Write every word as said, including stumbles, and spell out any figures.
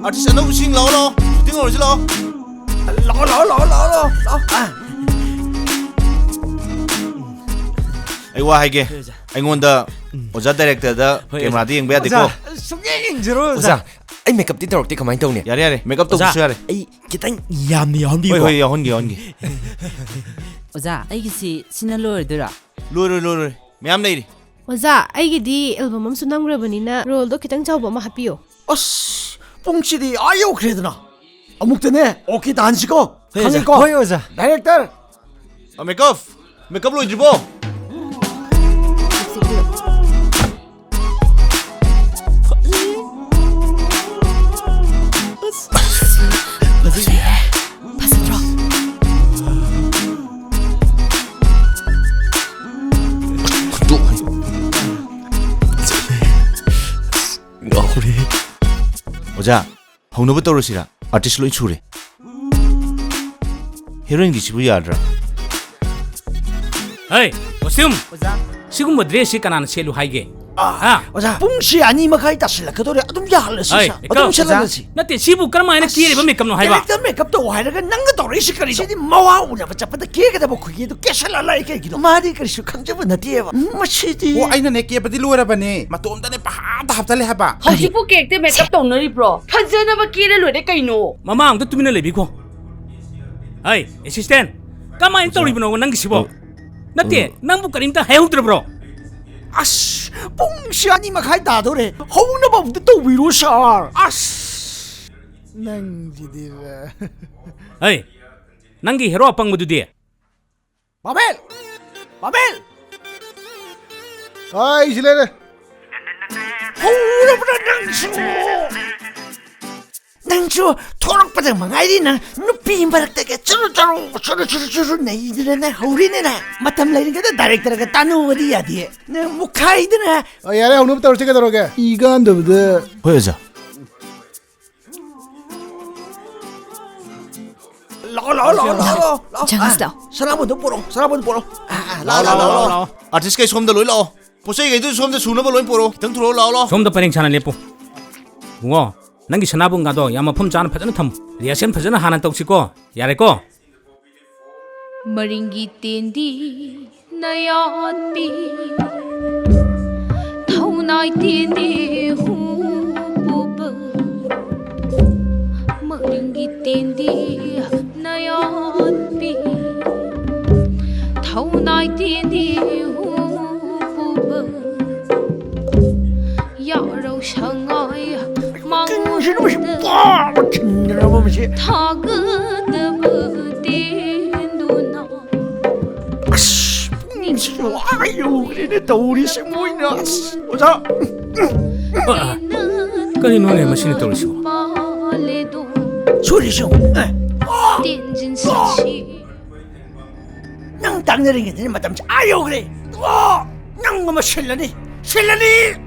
Artist ꯑꯅꯧꯕꯁꯤꯡ ꯂꯥꯛꯑꯣ, ꯂꯥꯛꯑꯣ, shooting ꯍꯧꯔꯁꯤ ꯂꯥꯛꯑꯣ꯫ ꯂꯥꯛꯑꯣ, ꯂꯥꯛꯑꯣ, ꯂꯥꯛꯑꯣ, ꯂꯥꯛꯑꯣ, ꯂꯥꯛꯑꯣ꯫ ꯑꯥ꯫ ꯑꯩ ꯋꯥ ꯍꯥꯏꯒꯦ꯫ ꯀꯩ ꯑꯣꯖꯥ? ꯑꯩꯉꯣꯟꯗ ꯎꯝ꯫ ꯑꯣꯖꯥ ꯗꯥꯏꯔꯦꯛꯇꯔꯗ ꯍꯣꯏ, ꯀꯦꯃꯦꯔꯥꯗꯤ ꯑꯣꯖꯥ꯫ ꯌꯦꯡꯕ ꯌꯥꯗꯦꯀꯣ꯫ ꯑꯣꯖꯥ, ꯁꯨꯡꯌꯦꯡ ꯌꯦꯡꯖꯔꯣꯏ, ꯑꯣꯖꯥ꯫ ꯑꯣꯖꯥ, ꯑꯩ ꯃꯦꯀꯞꯇꯤ ꯇꯧꯔꯛꯇꯦ, ꯀꯃꯥꯏꯅ ꯇꯧꯅꯤ? ꯌꯥꯔꯦ, ꯌꯥꯔꯦ, ꯃꯦꯀꯞ ꯑꯣꯖꯥ, ꯇꯧꯗ꯭ꯔꯁꯨ ꯌꯥꯔꯦ꯫ ꯑꯩ ꯈꯤꯇꯪ ꯌꯥꯝꯅ ꯌꯥꯎꯍꯟꯕꯤꯌꯨꯀꯣ꯫ ꯍꯣꯏ, ꯍꯣꯏ, ꯌꯥꯎꯍꯟꯒꯦ, ꯌꯥꯎꯍꯟꯒꯦ꯫ ꯑꯣꯖꯥ, ꯑꯩꯒꯤꯁꯤ ꯁꯤꯅ ꯂꯣꯏꯔꯗꯣꯏꯔꯣ? ꯂꯣꯏꯔꯣꯏ, ꯂꯣꯏꯔꯣꯏ, ꯃꯌꯥꯝ ꯂꯩꯔꯤ꯫ ꯑꯣꯖꯥ, ꯑꯩꯒꯤꯗꯤ ꯑꯦꯜꯕꯝ ꯑꯃꯁꯨ ꯅꯝꯈ꯭ꯔꯕꯅꯤꯅ ꯔꯣꯜꯗꯣ ꯈꯤꯇꯪ ꯆꯥꯎꯕ ꯑꯃ ꯍꯥꯞꯄꯤꯌꯣ꯫ ꯑꯁ, ꯄꯨꯡꯁꯤꯗꯤ ꯑꯥ ꯌꯧꯈ꯭ꯔꯦꯗꯅ꯫ ꯑꯃꯨꯛꯇꯅꯦ, ꯑꯣꯀꯦ ꯇꯥꯍꯟꯁꯤꯀꯣ꯫ ꯍꯣꯏ, ꯑꯣꯖꯥ꯫ ꯈꯪꯉꯦꯀꯣ? ꯍꯣꯏ, ꯑꯣꯖꯥ꯫ ꯗꯥꯏꯔꯦꯛꯇꯔ꯫ ꯑ, ꯃꯦꯀꯞ꯫ ꯃꯦꯀꯞ ꯂꯣꯏꯗ꯭ꯔꯤꯕꯣ? ꯐꯖꯗ꯭ꯔꯣ? ꯉꯥꯎꯔꯦ꯫ ꯑꯣꯖꯥ, ꯍꯧꯅꯕ ꯇꯧꯔꯁꯤꯔꯥ? ꯑꯥꯔꯇꯤꯁ ꯂꯣꯏ ꯁꯨꯔꯦ꯫ ꯍꯦꯔꯣꯏꯟꯒꯤꯁꯤꯕꯨ ꯌꯥꯗ꯭ꯔꯥ? ꯍꯩ, ꯀꯣꯁꯇ꯭ꯌꯨꯝ! ꯑꯣꯖꯥ꯫ ꯁꯤꯒꯨꯝꯕ ꯗ꯭ꯔꯦꯁꯁꯤ ꯀꯅꯥꯅ ꯁꯦꯠꯂꯨ ꯍꯥꯏꯒꯦ? ꯑꯥ, ꯍꯥ? ꯑꯣꯖꯥ, ꯄꯨꯡꯁꯤ ꯑꯅꯤ ꯃꯈꯥꯏ ꯇꯥꯁꯤꯜꯂꯛꯀꯗꯧꯔꯦ꯫ ꯑꯗꯨꯝ ꯌꯥꯍꯜꯂꯁꯤ, ꯍꯩ, ꯁꯥꯔ꯫ ꯏꯀꯥꯎ꯫ ꯑꯗꯨꯝ ꯁꯦꯠꯍꯜꯂꯁꯤ꯫ ꯅꯠꯇꯦ, ꯁꯤꯕꯨ ꯀꯔꯝꯍꯥꯏꯅ ꯑꯁ, ꯀꯦꯔꯤꯕ ꯃꯦꯀꯞꯅꯣ ꯍꯥꯏꯕ? ꯀꯦꯔꯦꯛꯇꯔ ꯃꯦꯀꯞ ꯇꯧ ꯍꯥꯏꯔꯒ ꯅꯪꯒ ꯇꯧꯔꯛꯏꯁꯤ ꯀꯔꯤ? ꯁꯤꯗꯤ ꯃꯋꯥ ꯎꯅꯕ ꯆꯠꯄꯗ ꯀꯦꯒꯗꯕ ꯈꯨꯀꯦꯗꯣ ꯀꯦꯁꯜꯂ ꯂꯥꯛꯏ ꯀꯩꯒꯤꯅꯣ? ꯃꯥꯗꯤ ꯀꯔꯤꯁꯨ ꯈꯪꯖꯕ ꯅꯠꯇꯦꯕ꯫ ꯃꯁꯤꯗꯤ꯫ ꯑꯣ, ꯑꯩꯅꯅꯦ ꯀꯦꯕꯗꯤ ꯂꯣꯏꯔꯕꯅꯦ꯫ ꯃꯇꯣꯝꯇꯅꯦ ꯄꯪꯍꯥꯞꯇ ꯍꯥꯞꯆꯜꯂꯦ ꯍꯥꯏꯕ꯫ ꯍꯧꯖꯤꯛꯄꯨ ꯀꯦꯔꯦꯛꯇꯔ ꯃꯦꯀꯞ ꯇꯧꯅꯔꯤꯕ꯭ꯔꯣ? ꯐꯖꯅꯕ ꯀꯦꯔ ꯂꯣꯏꯔꯦ ꯀꯩꯅꯣ꯫ ꯃꯃꯥ ꯑꯝꯇ ꯇꯨꯃꯤꯟꯅ ꯂꯩꯕꯤꯈꯣ꯫ ꯍꯩ, ꯑꯦꯁꯤꯁꯇꯦꯟ, ꯀꯃꯥꯏꯅ ꯑꯣꯖꯥ꯫ ꯇꯧꯔꯤꯕꯅꯣ ꯅꯪꯒꯤꯁꯤꯕꯣ? ꯑꯣ꯫ ꯅꯠꯇꯦ, ꯑꯣ꯫ ꯅꯪꯕꯨ ꯀꯔꯤꯝꯇ ꯍꯥꯏꯍꯧꯗ꯭ꯔꯕ꯭ꯔꯣ? ꯑꯁ, ꯄꯨꯡꯁꯤ ꯑꯅꯤ ꯃꯈꯥꯏ ꯇꯥꯗꯧꯔꯦ꯫ ꯍꯧꯅꯕ ꯑꯝꯇ ꯇꯧꯕꯤꯔꯣ, ꯁꯥꯔ꯫ ꯑꯁ! ꯅꯪꯁꯤꯗꯤꯕ꯫ ꯍꯩ, ꯅꯪꯒꯤ ꯍꯦꯔꯣ ꯑꯄꯪꯕꯗꯨꯗꯤ? ꯄꯥꯃꯦꯜ! ꯄꯥꯃꯦꯜ! ꯑꯩ ꯁꯤ ꯂꯩꯔꯦ꯫ ꯍꯧꯔꯕ꯭ꯔꯥ ꯅꯪꯁꯨ? ꯅꯪꯁꯨ ꯊꯣꯔꯛꯄꯗ ꯃꯉꯥꯏꯔꯤ ꯅꯪ꯫ ꯅꯨꯄꯤ ꯃꯔꯛꯇꯒ ꯆꯨꯔꯨ ꯆꯨꯔꯨ, ꯆꯨꯔꯨ ꯆꯨꯔꯨ ꯆꯨꯔꯨ ꯅꯩꯗꯅ ꯅꯪ ꯍꯧꯔꯤꯅꯦ ꯅꯪ꯫ ꯃꯇꯝ ꯂꯩꯔꯤꯉꯩꯗ ꯗꯥꯏꯔꯦꯛꯇꯔꯒ ꯇꯥꯟꯅꯧꯕꯗꯤ ꯌꯥꯗꯦ꯫ ꯅꯪ ꯃꯨꯛꯈꯥꯏꯗꯅ꯫ ꯑ, ꯌꯥꯔꯦ, ꯍꯧꯅꯕ ꯇꯧꯔꯁꯤ ꯀꯩꯗꯧꯔꯒꯦ? ꯏ ꯀꯥꯟꯗꯕꯗ꯫ ꯍꯣꯏ, ꯑꯣꯖꯥ꯫ ꯂꯥꯛꯑꯣ, ꯂꯥꯛꯑꯣ, ꯂꯥꯛꯑꯣ, ꯂꯥꯛꯑꯣ, ꯂꯥꯛꯑꯣ꯫ ꯆꯪꯉꯁꯤ ꯂꯥꯛꯑꯣ꯫ ꯑꯥ, ꯁꯅꯥꯕꯨꯟꯗꯣ ꯄꯣꯔꯛꯑꯣ, ꯁꯅꯥꯕꯨꯟꯗꯣ ꯄꯣꯔꯛꯑꯣ꯫ ꯑꯥ, ꯑꯥ, ꯂꯥꯛꯑꯣ, ꯂꯥꯛꯑꯣ, ꯂꯥꯛꯑꯣ, ꯂꯥꯛꯑꯣ, ꯂꯥꯛꯑꯣ꯫ ꯂꯥꯛꯑꯣ꯫ ꯑꯥꯔꯇꯤꯁ ꯀꯩ ꯁꯣꯝꯗ ꯂꯣꯏ ꯂꯥꯛꯑꯣ꯫ ꯄꯣꯠ ꯆꯩ ꯀꯩꯗꯨ ꯁꯣꯝꯗ ꯁꯨꯅꯕ ꯂꯣꯏ ꯄꯣꯔꯛꯑꯣ꯫ ꯈꯤꯇꯪ ꯊꯣꯔꯛꯑꯣ, ꯂꯥꯛꯑꯣ, ꯂꯥꯛꯑꯣ꯫ ꯁꯣꯝꯗ ꯄꯔꯦꯡ ꯁꯥꯅ ꯂꯦꯞꯄꯨ꯫ ꯏꯕꯨꯡꯉꯣ, ꯅꯪꯒꯤ ꯁꯅꯥꯕꯨꯟꯒꯗꯣ ꯌꯥꯝ ꯃꯐꯝ ꯆꯥꯅ ꯐꯖꯅ ꯊꯝꯃꯨ꯫ ꯔꯤꯍꯔꯁꯦꯜ ꯐꯖꯅ ꯍꯥꯟꯅ ꯇꯧꯁꯤꯀꯣ꯫ ꯌꯥꯔꯦꯀꯣ? ꯃꯔꯤꯡꯒꯤ ꯇꯦꯟꯗꯤ ꯅꯌꯥꯠꯄꯤ, ꯊꯧꯅꯥꯏ ꯇꯦꯟꯗꯤ ꯍꯨ ꯄꯨꯕ꯫ ꯃꯔꯤꯡꯒꯤ ꯇꯦꯟꯗꯤ ꯅꯌꯥꯠꯄꯤ, ꯊꯧꯅꯥꯏ ꯇꯦꯟꯗꯤ ꯍꯨ ꯄꯨꯕ꯫ ꯌꯥꯔꯧ ꯁꯉꯥꯏ ꯃꯉꯣꯟꯗ ꯊꯥꯒꯗꯕ ꯇꯦꯟꯗꯨꯅ꯫ ꯑꯁ, ꯄꯨꯡꯁꯤꯁꯨ ꯑꯥ ꯌꯧꯈ꯭ꯔꯦꯅꯦ ꯇꯧꯔꯤꯁꯦ ꯃꯣꯏꯅ꯫ ꯑꯁ, ꯑꯣꯖꯥ꯫ ꯑ, ꯑ, ꯀꯔꯤꯅꯣꯅꯦ ꯃꯁꯤꯅ ꯇꯧꯔꯤꯁꯤꯕꯣ? ꯁꯣꯔꯤꯁꯨ꯫ ꯑꯦ, ꯑ, ꯅꯪ ꯇꯥꯛꯅꯔꯤꯉꯩꯗꯅꯦ ꯃꯇꯝꯁꯦ ꯑꯥ ꯌꯧꯈ꯭ꯔꯦ꯫ ꯑꯣ, ꯅꯪ ꯑꯃ ꯁꯤꯜꯂꯅꯤ, ꯁꯤꯜꯂꯅꯤ꯫